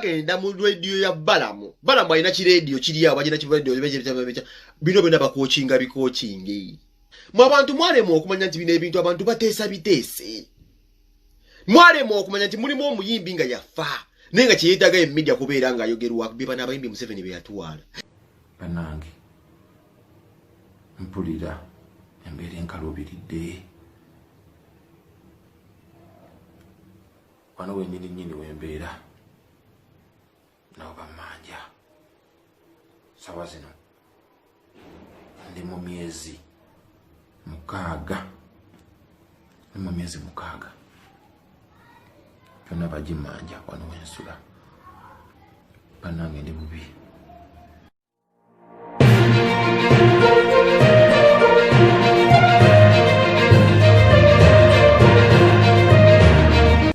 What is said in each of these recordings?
Bagenda mu radio ya Balamu. Balamu alina ki radio kiri awo, bagenda ki radio bino byonna bakokinga bikokinge. Mwe abantu mwalemwa okumanya nti bino ebintu abantu bateesa biteese. Mwalemwa okumanya nti mulimu omuyimbi nga yafa naye nga kyeyeetaaga ye media kubeera ng'ayogerwako. Be bano abayimbi Museveni be yatwala. Bannange mpulira embeera enkaluubiridde wano wennyini nnyini wembeera nabo bammanja. Sawa zino ndi mu myezi 6, ndi mu myezi 6 byonna bagimmanja wano wensula. Bannange ndi bubi.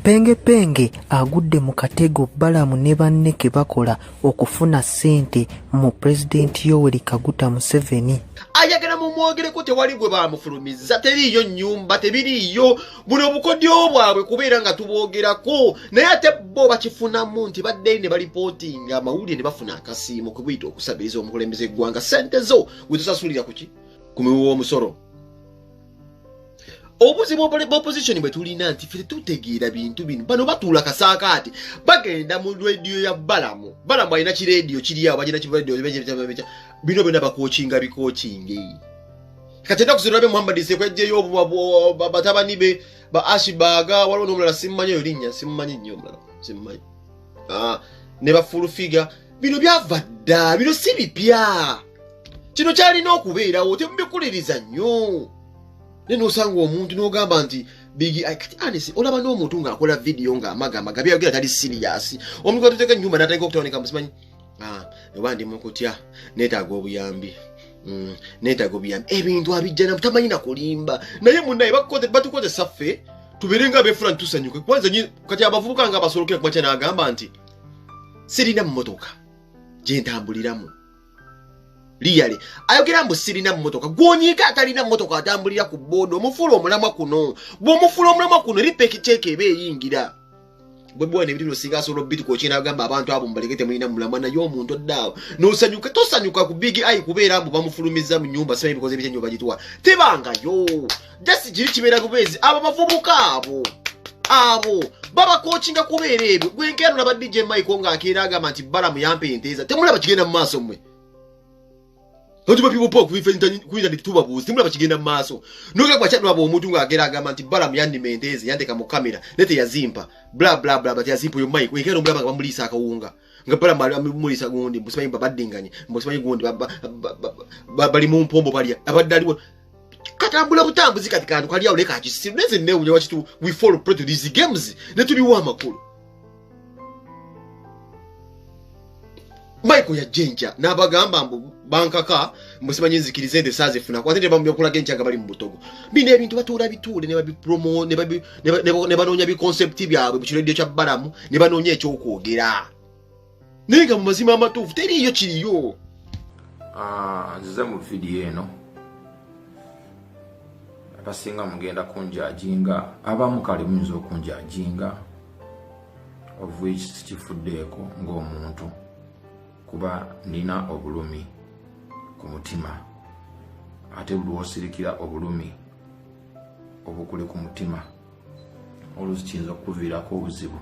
Penge Penge agudde mu katego Balamu ne banne ke bakola okufuna ssente mu Pulezidenti Yoweri Kaguta Museveni. Ayagala mumwogereko, tewali gwe bamufulumizza, teriiyo nnyumba, tebiriiyo. Buno obukodyo bwabwe kubeera nga tuboogerako, naye ate bo bakifunamu nti badde ne balipootinga amawulire ne bafuna akasiimo kwe buyita okusabiriza omukulembeze eggwanga. Ssente zo gwe tusasulira ku ki? Ku muwi w'omusolo. Obuzibu opposition bwe tulina nti ffe tetutegeera bintu bino. Bano batuula kasaakaati, bagenda mu radio ya Balamu. Balamu alina ki radio kiri awo, bagenda ki radio bino byonna bakokinga bikokinge. Kati ennaku zino olabye Muhammad Seko yaggyeyo batabani be ba Ashbaga, waliwo n'omulala simmanyi oyo linnya, simmanyi nnyo omulala, simmanyi. Ne ba Full Figure. Bino byava dda, bino si bipya. Kino kyalina okubeerawo, temubikuliriza nnyo. Naye n'osanga omuntu n'ogamba nti Big Eye, kati Anis, olaba n'omuntu ng'akola vidiyo ng'amagamba nga byayogera tali serious. Omuntu gw'atuteeka ennyumba n'atandika okutandika musimanyi, oba ndi mu kutya, neetaaga obuyambi. Neetaaga obuyambi. Ebintu abijja na tamanyi na kulimba. Naye munnaye batukozesa ffe tubeere nga abeefula nti tusanyuke. Kwanza kati abavubuka nga abasolokera ku makya n'agamba nti sirina mmotoka gye ntambuliramu. Liyale ayogera mbu sirina mmotoka. Gw'onyiika atalina mmotoka atambulira ku booda, omufuula omulamwa kuno. Bw'omufuula omulamwa kuno, eri peeki eba eyingira. Bwe bwana ebintu bino singa asobola obituka okina agamba abantu abo mubaleke temulina mulamwa, naye omuntu oddaawo n'osanyuka. Tosanyuka ku Big Eye kubeera mbu bamufulumizza mu nnyumba, simanyi bikoze bitya nnyo bagitwala. Tebangayo. Just kiri kibeera bubeezi. Abo bavubuka abo babakokinga kubeera ebyo. Gwe nkeera olaba DJ Michael ng'akeera agamba nti Balamu yampa enteeza. Temulaba kigenda mu maaso mmwe. Otuba people poke ku internet tubabuuza, temulaba kigenda mu maaso. N'ogera ku makya nolaba omuntu ng'akeera agamba nti Balamu yannima enteeze, yanteeka mu kamera, naye teyazimpa. Bla, bla, bla, bla, teyazimpa oyo Mike. Enkeera omulaba nga bamuliisa akawunga. Nga Balamu amuliisa gundi, mbu simanyi babaddinganye, mbu simanyi gundi, bali mu mpombo balya. Abadde aliwo. Katambula butambuzi kati kantu kali awo leka akisiru. Naye nze neewuunya lwaki we fall prey to these games, ne tubiwa amakulu. Michael yajja enkya n'abagamba mbu bankaka, mbu simanyi nzikirize nte saazifuna, ate tebamubya okulaga enkya nga bali mu butogo. Bino ebintu batuula bituule ne babipromo, ne banoonya bi concept byabwe mu kiredio kya Balamu, ne banoonya ekyokwogera. Naye nga mu mazima amatuufu teriiyo kiriyo. Nzize mu vidiyo eno abasinga mugenda kunjajinga, abamu kale muyinza okunjajinga, of which sikifuddeeko ng'omuntu, kuba nina obulumi ku mutima, ate buli lw'osirikira obulumi obukuli ku mutima oluusi kiyinza okukuviirako obuzibu.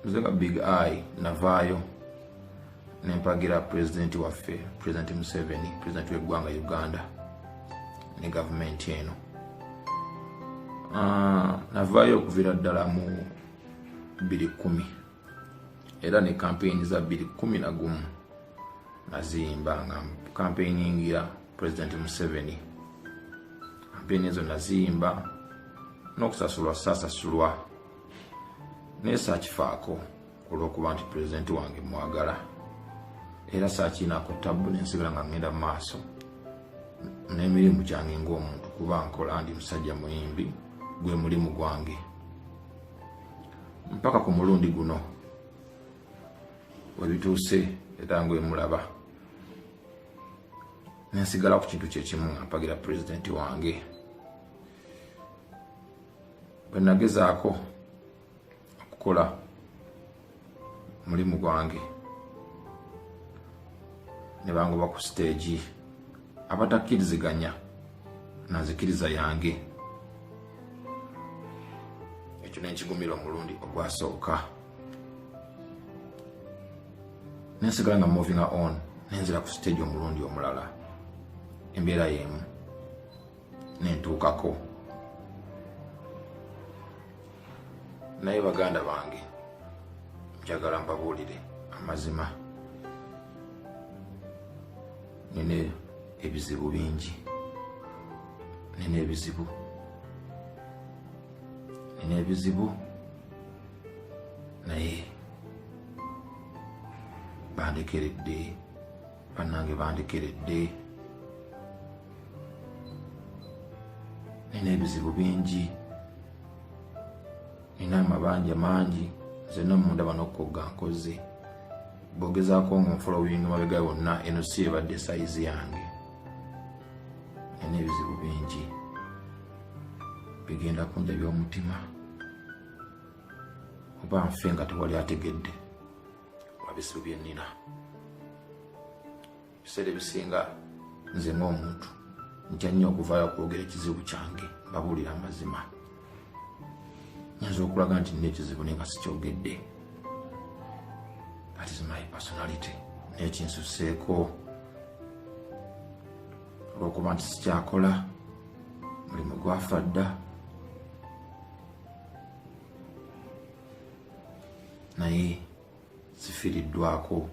Nze nga Big Eye navaayo ne mpagira pulezidenti waffe, Pulezidenti Museveni, pulezidenti w'eggwanga Uganda ne gavumenti eno. Navaayo okuviira ddala mu bbiri kkumi, era ne kampeyini za bbiri kkumi na gumu naziyimba nga kampeyingira Pulezidenti Museveni. Kampeyini ezo naziyimba n'okusasulwa saasasulwa, naye saakifaako olw'okuba nti pulezidenti wange mwagala, era saakiinaako tabbu ne nsigala nga ngenda mu maaso n'emirimu gyange ng'omuntu, kuba nkola, ndi musajja muyimbi, gwe mulimu gwange. Mpaka ku mulundi guno we bituuse, era ng'emulaba ne nsigala ku kintu kye kimu nga mpagira pulezidenti wange. Bwe nagezaako kukola mulimu gwange ne bangoba ku stage, abatakkiriziganya nanzikiriza yange. Ekyo nenkigumira omulundi ogwasooka, nensigala nga moving on, nenzira ku stage omulundi omulala, embeera y'emu nentuukako. Naye baganda bange, njagala mbabuulire amazima, nina ebizibu bingi, nina ebizibu, nina ebizibu, naye bandekeredde, bannange bandekeredde. Nina ebizibu bingi, nina amabanja mangi, nze nomunda bano okukogga nkoze. Bw'ogezaako ng'onfolowinga mabega wonna, eno si ebadde sayizi yange. Nina ebizibu bingi bigenda kunjabya omutima, oba nfe nga tewali ategedde lwa bizibu bye nnina. Ebiseera ebisinga nze ng'omuntu ntya nnyo okuvaayo okwogera ekizibu kyange, mbabuulira amazima. Nyinza okulaga nti nina ekizibu naye nga sikyogedde. That is my personality. Naye kinsuseeko olw'okuba nti sikyakola, mulimu gwafa dda, naye sifiiriddwako.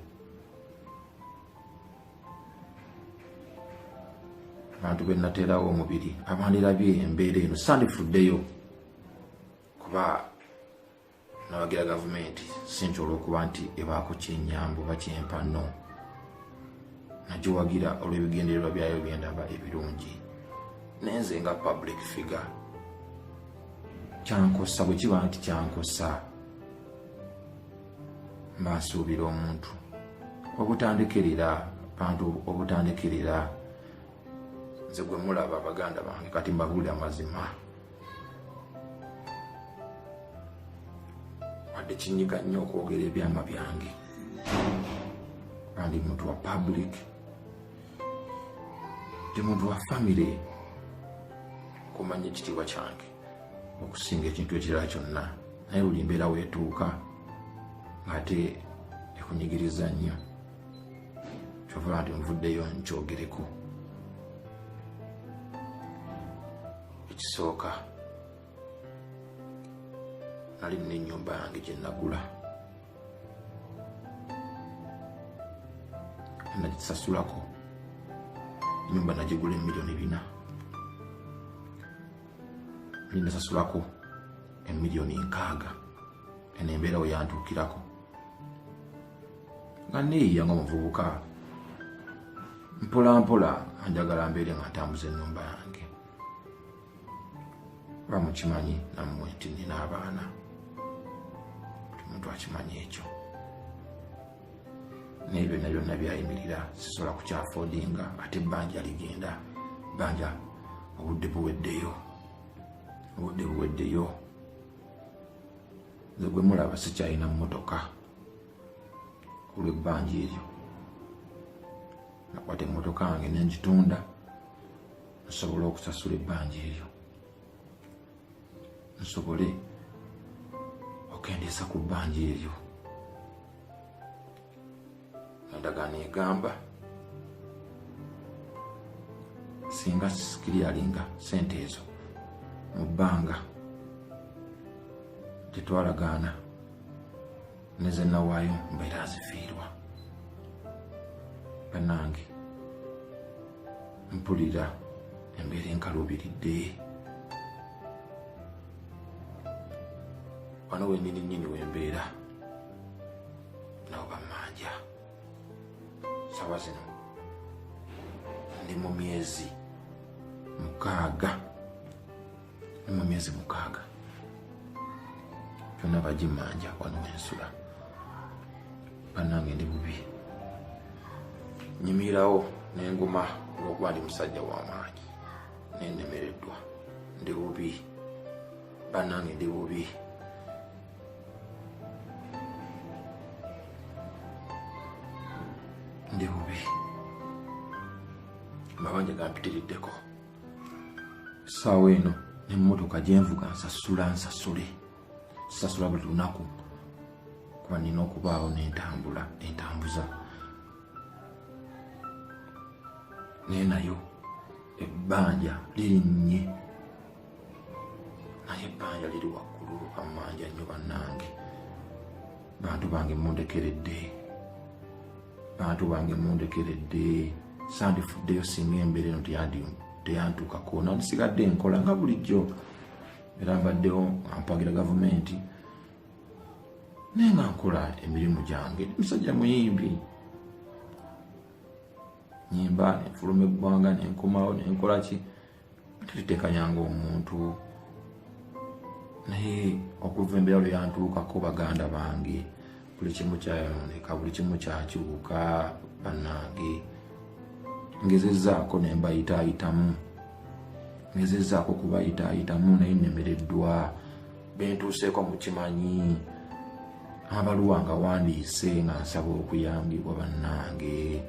Abantu be nateerawo omubiri abandirabye embeera eno sandifuddeyo, kuba nawagira gavumenti si nti olw'okuba nti ebaako kyennyamba oba kyempa, no, nagiwagira olw'ebigendererwa byayo byendaba ebirungi. Naye nze nga public figure kyankosa, bwe kiba nti kyankosa, mba nsuubira omuntu obutandekerera, bantu obutandekerera. Nze gwe mulaba baganda bange, kati mbabuulira amazima, wadde kinyiga nnyo okwogera ebyama byange, ndi muntu wa public, ndi muntu wa family, okumanya ekitiibwa kyange okusinga ekintu ekirala kyonna. Naye buli mbeera weetuuka ng'ate ekunyigiriza nnyo, kyova nti nvuddeyo nkyogereko. Ekisooka, nali nina ennyumba yange gye nagula, nagisasulako. Ennyumba nagigula 4,000,000, nali nasasulako 60,000,000. Eno embeera we yantuukirako nga neeyiya nga omuvubuka, mpola mpola njagala mbeere nga ntambuza ennyumba yange. Oba mukimanyi nammwe nti nina abaana, buli muntu akimanyi ekyo. Naye byonna byonna byayimirira, sisobola kukyafoodinga, ate ebbanja ligenda bbanja, obudde buweddeyo, obudde buweddeyo. Nze gwe mulaba sikyalina mmotoka olw'ebbanja eryo. Nakwata emmotoka yange ne ngitunda nsobole okusasula ebbanja eryo, nsobole okendeeza ku bbanja eryo. Endagaano egamba singa sikiryalinga sente ezo mu bbanga tetwalagaana, ne ze nawaayo mbeera nzifiirwa. Bannange, mpulira embeera enkaluubiridde. Wano wennyini nnyini wembeera nabo bammanja. Sawa zino ndi mu myezi 6, ndi mu myezi 6 byonna bagimmanja wano wensula. Bannange ndi bubi, nyimirawo n'enguma olw'okuba ndi musajja w'amaanyi, nennemereddwa. Ndi bubi bannange, ndi bubi. Ndi bubi, amabanja gampitiriddeko. Essaawa eno nemmotoka gyenvuga nsasula, nsasule, sasula buli lunaku, kuba nina okubaawo nentambula entambuza, naye nayo ebbanja lirinnye, naye ebbanja liri waggulu lukammanja nnyo. Bannange, bantu bange mundekeredde, bantu bange mundekeredde. Sandifuddeyo singa embeera eno teyantuukako, nandisigadde nkola nga bulijjo, era mbaddewo nga mpagira gavumenti, naye nga nkola emirimu gyange. Musajja muyimbi, nyimba nenfuluma eggwanga, nenkomawo, nenkola ki, tetutekanyanga omuntu. Naye okuva embeera lwe yantuukako, baganda bange, buli kimu kyayononeka, buli kimu kyakyuka. Bannange, ngezezzaako ne mbayitaayitamu, ngezezzaako kubayitaayitamu, naye nnemereddwa. Bentuuseeko mukimanyi, amabaluwa nga wandiise nga nsaba okuyambibwa, bannange.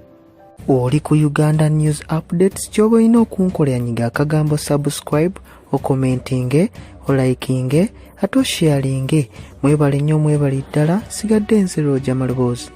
Oli ku Uganda News Updates. Kyoba olina okunkolera, nyiga akagambo subscribe, okomentinge, olikinge, ate osharinge. Mwebale nnyo, mwebale ddala. Sigadde nze Roja Maloboozi.